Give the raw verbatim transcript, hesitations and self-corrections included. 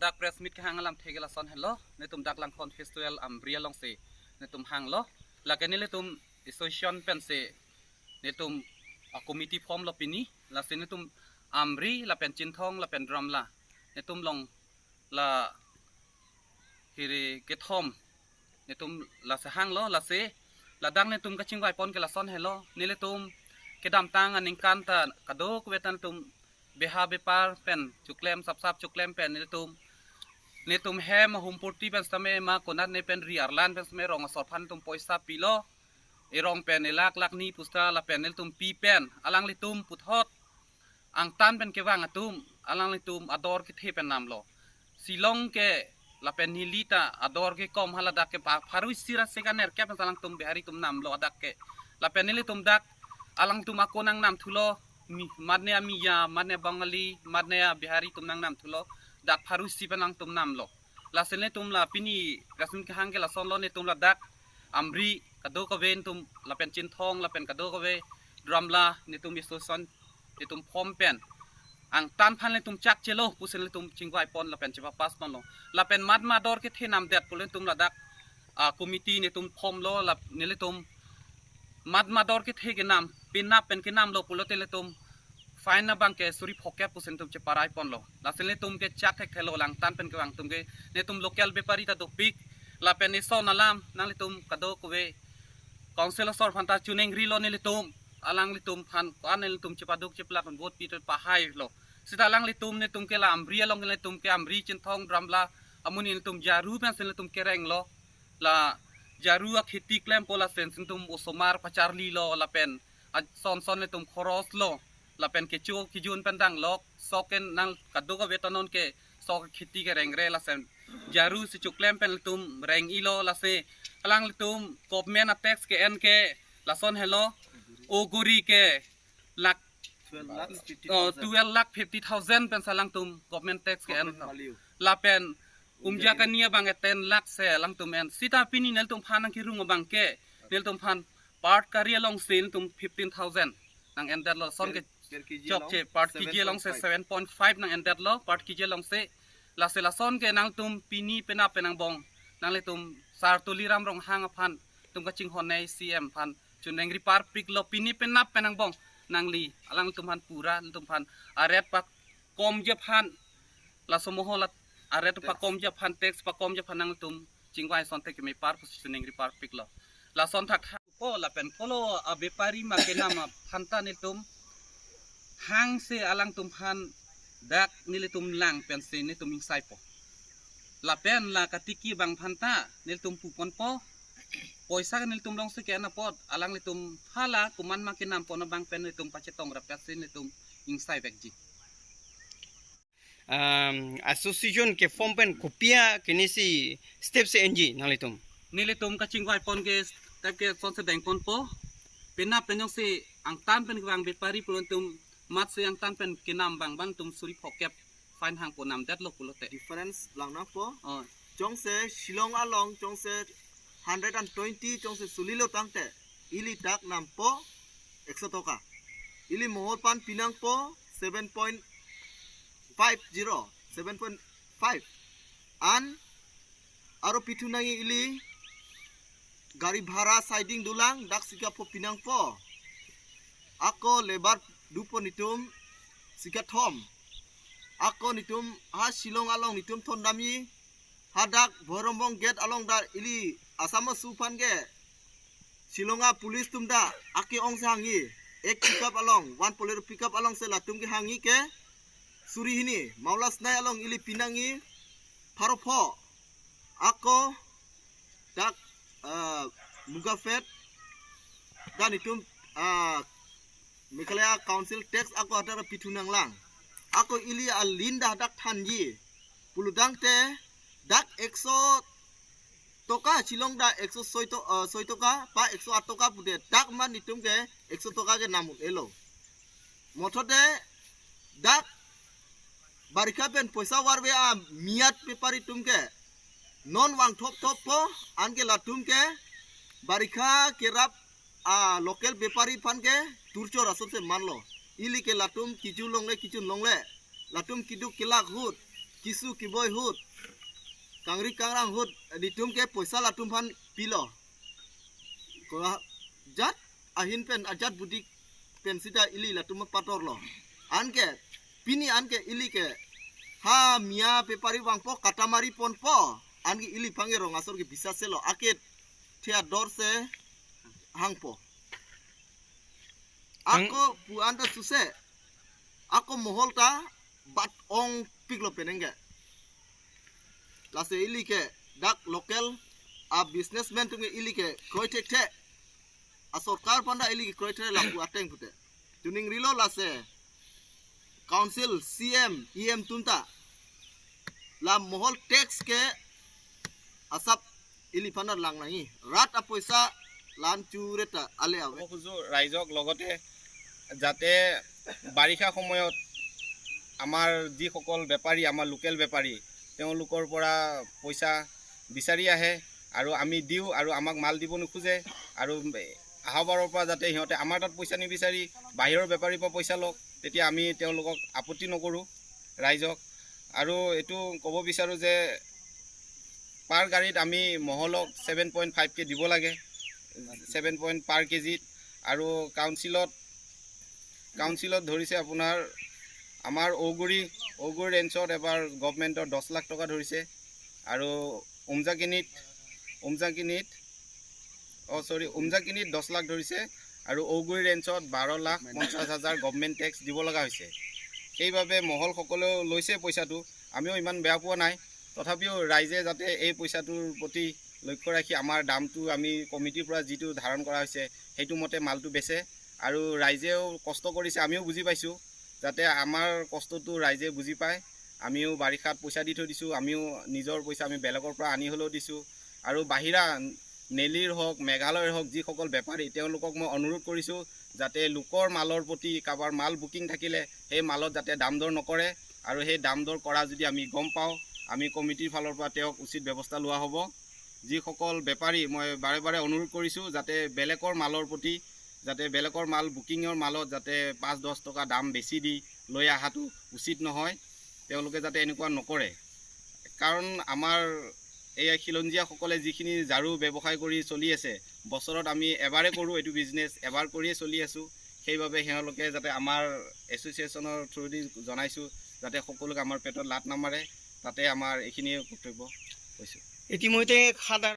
Dak press meet kehang alamthe ke lason helo, netum dak Langkon Festival Amri alongsi netum hanglo. Lake nelitum association pensi netum a committee form lo pini, lasi netum Amri lapen Chinthong lapen Dramla, netum long la hiri kethom netum lasi hanglo. Lasi ladak netum kachingvai pon ke lason helo, nelitum kedamtang aningkan ta kadokave ta netum beha bepar pen choklem, sapsap choklem pen nelitum, netum hem humpurti pen sitame ma konat ne pen ri arlan pen sitame rong asor aphan netum poisa pilo, erong pen elak lak ni pusta lapen nelitum pi pen alanglitum puthot angtan pen kevang atum alanglitum ador kethe pen namlo. Shillong ke lapen Nilita ador ke kom, haladak ke pa pharo isi ra sekaner kep alangtum Bihari atum namlo adak ke. Lapen nelitum dak alangtum ako nangnam thulo, mi- matne a Miya, matne Bangali, matne a Bihari atum nangnam thulo, dak pharo isi pen alangtum namlo. Lasi netum la pini press meet kehang ke lasonlo, netum ladak Amri kadokave netum lapen Chinthong lapen kadokave Dramla netum association netum form pen angtan aphan netum chakchelo pusi netum chingvai pon lapen chepapass ponlo. Lapen mat ma ador kethe namdet pu netum ladak a committee netum formlo, lap nelitum mat ma ador kethe kenam, penap pen kenamlo pulote netum fine abang ke suri phokep pusi netum cheparai ponlo. Lasi netum ke chak thekthelo, langtan pen kevang atum ke, netum local bepari ta dopik, lapen ison alam nanglitum kadokave council asor aphan ta choningri lo nelitum, alanglitum aphan ko-an nelitum chepaduk cheplak vote pi to pahai lo. Sita alanglitum netum ke la Amri along netum ke Amri Chinthong Dramla amonit netum jaru pensi netum kerenglo. La jaru akheti klempo lasen netum osomar pacharlilo lapen a- son son netum khoros lo lapen kecho kejun pen danglok sok ken nang kadokave ta non ke sok kheti kerengre lasen jaru si choklem pen netum reng-ilo. Lasi alanglitum government a tax ke-en ke lason helo, oguri ke lakh twelve lakh fifty oh, thousand. Twelve lakh fifty thousand pensi alangtum government tax ke-en. Government value. Lapen umja kani abang ke ten lakh si alangtum en. Sita pini nelitum aphan nangkerung abang ke nelitum aphan per kg alongsi netum fifteen thousand nang-endetlo, son ke per, per kg chokche along per kg alongsi seven point five. Seven point five nang-endetlo per kg alongsi. Lasi lason ke nangtum pini penap pen angbong nanglitum Sar Tuliram Ronghang aphan netum kachinghon nei C M aphan choningri parpiklo, pini penap pen angbong nangli alangtum aphan pura netum aphan a rate pakomji aphan, laso moho la a rate, tax, pakomji aphan, tax pakomji aphan nangtum chingvai asonte keme par pusi choningri parpiklo. Lason thakthak po lapen polo a bepari ma kenam aphan ta netum hangsi alangtum aphan dak nelitum lang pensi netum ingsaipo. Lapen la katiki abang aphan ta nelitum pu ponpo, poisa ke nelitum alongsi ke-en apot, alanglitum hala komat ma kenam pon abang pen netum pachetong rapetsi netum ingsai vekji. Um, association ke form pen kopi a kene si step si enji nanglitum? Nelitum kachingvai pon ke step ke sonsi deng ponpo. Penap pen jongsi angtan pen kevang bepari pulote netum matsi angtan pen kenam abang abang netum suri phokep fine hangpo, namdetlo pulote. Difference lang nangpo. Oh. Jongsi Shillong along jongsi hundred and twenty jongsi sulilo tangte ili dak nampo ekso toka. Ili mohor aphan pinangpo seven point five zero, seven point five. An aro pithu nangji ili gari bhara siding dolang, dak sika pho pinangpo. Ako labour dopo netum sika thom. Ako netum ha Shillong along netum thondamji. Hadak Bhoirombong gate along ta ili Assam asu aphan ke Shillong a police atum ta ake-ongsi hangji. Ek pickup along, one Bolero pickup alongsi latum ke hangji ke suri hini. Maulasnai along ili pinangji pharo pho. Ako dak, ah, Mugaphet ta netum, ah, Meghalaya Council tax ako hadak pithu nanglang. Ako ili alinda hadak thanji. Pulo tangte dak ekso toka, Shillong dak ekso soi to-, ah, soi toka, pa ekso at toka pulote dak man netum ke ekso toka ke nam un-elo. Mothode dak barikha pen poisa varve a miyat bepari atum ke non vang thop thoppo, anke latum ke barikha kerap a local bepari aphan ke turchor asonsi manlo. Ili ke latum kiju longle kiju longle, latum keduk kelak ahut Kisu kiboi ahut, kangri kangrang ahut, nitum ke poisa latum aphan pilo. Ko ajat ahin pen, ajat budi pen sita ili latum patorlo. Anke, pini anke ili ke, ha Miya bepari vangpo, katamari ponpo. Anke ili aphan ke rong asor ke bisas selo, akit thia dor se hangpo. Ang- Ako pu-an ta suse, ako mohol ta bat ongpiklo penang ke. Lasi ili ke dak local a businessman atum ke ili ke kroi thekthe. A sorkar aphan ta ili ke kroi thekthe lapu ateng pute. Chuning rilo lasi council, C M, E M atum ta la mohol tax ke asap ili aphan ta lang nangji. Rat apoisa lan churet ta ale ave. ক'ব খোজো ৰাইজক লগতে যাতে বাৰিষা সময়ত আমাৰ যিসকল বেপাৰী, আমাৰ লোকেল বেপাৰী, তেওঁলোকৰ পৰা পইচা বিচাৰি আহে আৰু আমি দিওঁ আৰু আমাক মাল দিব নোখোজে আৰু অহাবাৰৰ পৰা যাতে সিহঁতে আমাৰ তাত পইচা নিবিচাৰি বাহিৰৰ বেপাৰীৰ পৰা পইচা লওক, তেতিয়া আমি তেওঁলোকক আপত্তি নকৰোঁ ৰাইজক। আৰু এইটো ক'ব বিচাৰোঁ যে পাৰ গাড়ীত আমি মহলক ছেভেন পইণ্ট ফাইভ কে দিব লাগে, ছেভেন পইণ্ট পাৰ কেজিত। আৰু কাউন্সিলত, কাউন্সিলত ধৰিছে আপোনাৰ আমাৰ ঔগুৰি, ঔগুৰি ৰেঞ্চত এবাৰ গভৰ্ণমেণ্টৰ দহ লাখ টকা ধৰিছে আৰু উমজাকিনিত, উমজাকিনিত, অ' চৰি, উমজাকিনিত দহ লাখ ধৰিছে আৰু ঔগুৰি ৰেঞ্চত বাৰ লাখ পঞ্চাছ হাজাৰ গভৰ্ণমেণ্ট টেক্স দিব লগা হৈছে। সেইবাবে মহলসকলেও লৈছে পইচাটো, আমিও ইমান বেয়া পোৱা নাই। তথাপিও ৰাইজে যাতে এই পইচাটোৰ প্ৰতি লক্ষ্য ৰাখি আমাৰ দামটো আমি কমিটিৰ পৰা যিটো ধাৰণ কৰা হৈছে সেইটো মতে মালটো বেচে আৰু ৰাইজেও কষ্ট কৰিছে, আমিও বুজি পাইছোঁ, যাতে আমাৰ কষ্টটো ৰাইজে বুজি পায়। আমিও বাৰিষাত পইচা দি থৈ দিছোঁ, আমিও নিজৰ পইচা আমি বেলেগৰ পৰা আনি হ'লেও দিছোঁ। আৰু বাহিৰা নেলিৰ হওক, মেঘালয়ৰ হওক, যিসকল বেপাৰী, তেওঁলোকক মই অনুৰোধ কৰিছোঁ যাতে লোকৰ মালৰ প্ৰতি, কাৰোবাৰ মাল বুকিং থাকিলে সেই মালত যাতে দাম দৰ নকৰে আৰু সেই দাম দৰ কৰা যদি আমি গম পাওঁ, আমি কমিটিৰ ফালৰ পৰা তেওঁক উচিত ব্যৱস্থা লোৱা হ'ব। যিসকল বেপাৰী, মই বাৰে বাৰে অনুৰোধ কৰিছোঁ যাতে বেলেগৰ মালৰ প্ৰতি, যাতে বেলেগৰ মাল বুকিঙৰ মালত যাতে পাঁচ দহ টকা দাম বেছি দি লৈ অহাটো উচিত নহয়, তেওঁলোকে যাতে এনেকুৱা নকৰে। কাৰণ আমাৰ এই খিলঞ্জীয়াসকলে যিখিনি ঝাৰু ব্যৱসায় কৰি চলি আছে, বছৰত আমি এবাৰে কৰোঁ এইটো বিজনেছ, এবাৰ কৰিয়ে চলি আছোঁ। সেইবাবে সিহঁতলোকে যাতে, আমাৰ এছ'চিয়েশ্যনৰ থ্ৰুদি জনাইছোঁ যাতে সকলোকে আমাৰ পেটত লাত নামাৰে, তাতে আমাৰ এইখিনিয়ে কৰ্তব্য কৈছোঁ। ইতিমধ্যে সাধাৰণ